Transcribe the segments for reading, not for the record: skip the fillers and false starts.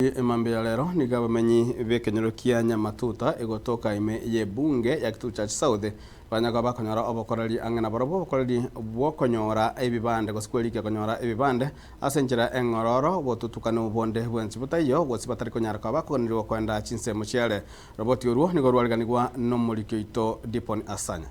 Emambia ya rero nigo abamenyi b'ekenyoro kia Nyamatuta egotoka ime y'ebunge ya Kitutu Church South banya koba bakonyora obokoreri ang'e nabarobwo obokoreri bw'okonyora ebibande gose kwerikia konyora ebibande ase enchera eng'ororo botutukanu bonde bwensi botaiyo gose batari konyara koba bakoganeriwa koenda chinsemo chiare. Roboti orwo nigo rwariganigwa nomoriki oito Dipon Asanya.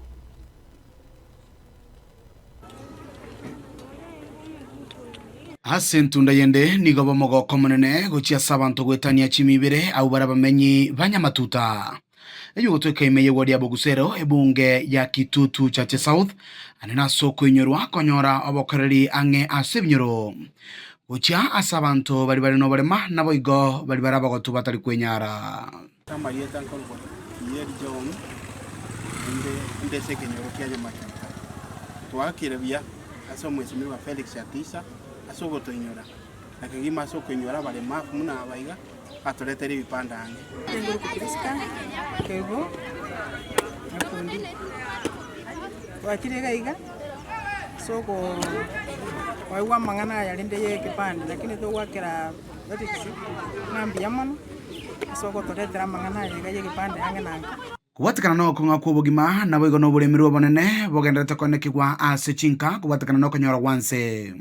Ase entunda yende nigo b'omogoko omonene gochia ase abanto goetania chimibere abwo bare abamenyi ba Nyamatuta. Eyio gotoika ime y'eward ya Bogusero, ebunge ya Kitutu Chache South, ande nase okoinyorwa konyora obokoreri ang'e ase ebinyoro gochia ase abanto baria bare noborema naboigo baria bare abagotu batari kwenyara. Amarieta nkorokwa Kieri John, naende inde ase ekenyoro kia Nyamatuta. Twaakire buya ase omwesimigwa Felix Atisa ase ogotoinyora, na kegima ase okoinyora abaremafu buna aba iga, atoretere ebipande ang'e. Nkorokwa Prisca Kerubo Nyakundi. Twachire iga iga ase okoo koigwa amang'ana aya rende ya ekepande lakini togoakera Felix ng'a mbuya mono. Ase ogotoretera amang'ana aya iga y'egebanda ang'e na anka. Kobwatekana nogokong'a kw'obogima, naboigo noboremi rw'obonene bogendererete koenekigwa ase chinka kobwatekana nokonyora gwa nse.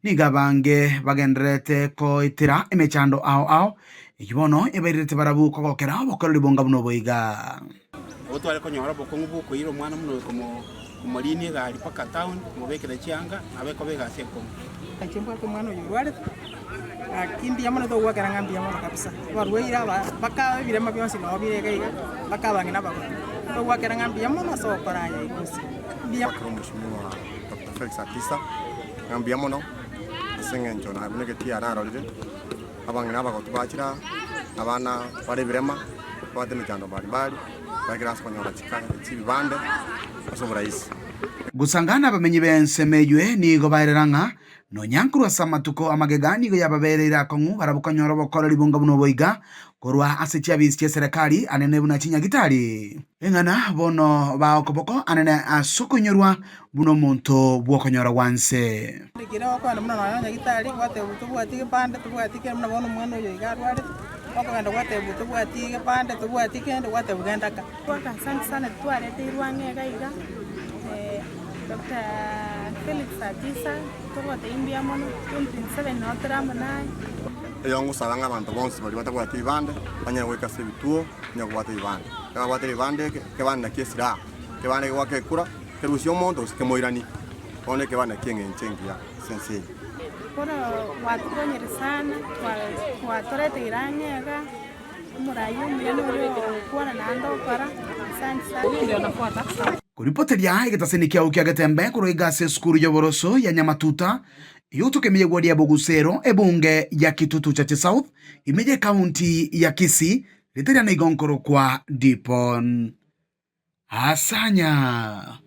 Nigo abange bagendererete koetera emechando ao ao, eyio bono ebairerete barabwo kogokera obokoreri bonga buna obo iga. Nabo tware konyora obokong'u bw'okoira omwana buna oyo komoriinia egari mpaka town, komobekera chianga, nabo ekoba egasi enkong'u. Inche mbwate omwana oyo orwarete, gaki mbuya mono togoakera ng'a mbuya mono kabisa. Abarwaire aba mpaka ebirema bionsi noo bire iga iga, mpaka abang'ina abagotu. Togoakera ng'a mbuya mono ase ogokora aya iga gose mbuya. Goakera omweshimiwa Doctor Felix Atisa ng'a mbuya mono ase eng'encho nabunegeti aya narorire, abang'ina abagotu bachire aa, abana bare ebirema. Babwate emechando mbalimbali, bagere ase konyora chibibande ase oboraisi. Gosangana abamenyi b'ensemo eyio nigo baerera ng'a nonya nkorwa ase amatuko amagega nigo yababereire akong'u barabwo konyora obokoreri bonga buna obo iga korwa ase chiabisi chi'eserekari anene buna chinyagitari. Eng'ana bono baokoboko anene ase okoinyorwa buna omonto bw'okonyora gwa nse. Ekero okogenda buna nonya nyagitari gwatebwa tobwati gepande tobwati kende buna bono omwana oyo iga arwarete, okogenda gwatebwa tobwati gepande tobwati kende gwatebwa genda ka. Goaka asante sana twareteirwe ang'e iga iga, Doctor Felix Atisa togotebia mbuya mono, 2027 nabo tore amo naye. Erio ngosaba ng'a abanto bonsi baria batabwati ebibande banyare goika ase ebituo banyare kobwata ebibande. Ekero babwatire ebibande eke, ekebande nakio esilaha, ekebande kegoaka ekura, Kerusie omonto gose kemoiranie, bono ekebanda ki'engencho engiya ase ense eye. Bono gwatukonyire sana, gwatoreteire ang'e iga, omoraia omuya noria ogokwana naende okora, asante sana. Koripoteria egetaseni kiao kia Getembe korwa iga ase esukuru y'oboroso ya Nyamatuta, eyotoka ime y'eward ya Bogusero, ebunge ya Kitutu Chache South, ime y'ecounty ya Kisii, riteria nigo nkorokwa Dipon. Asanya.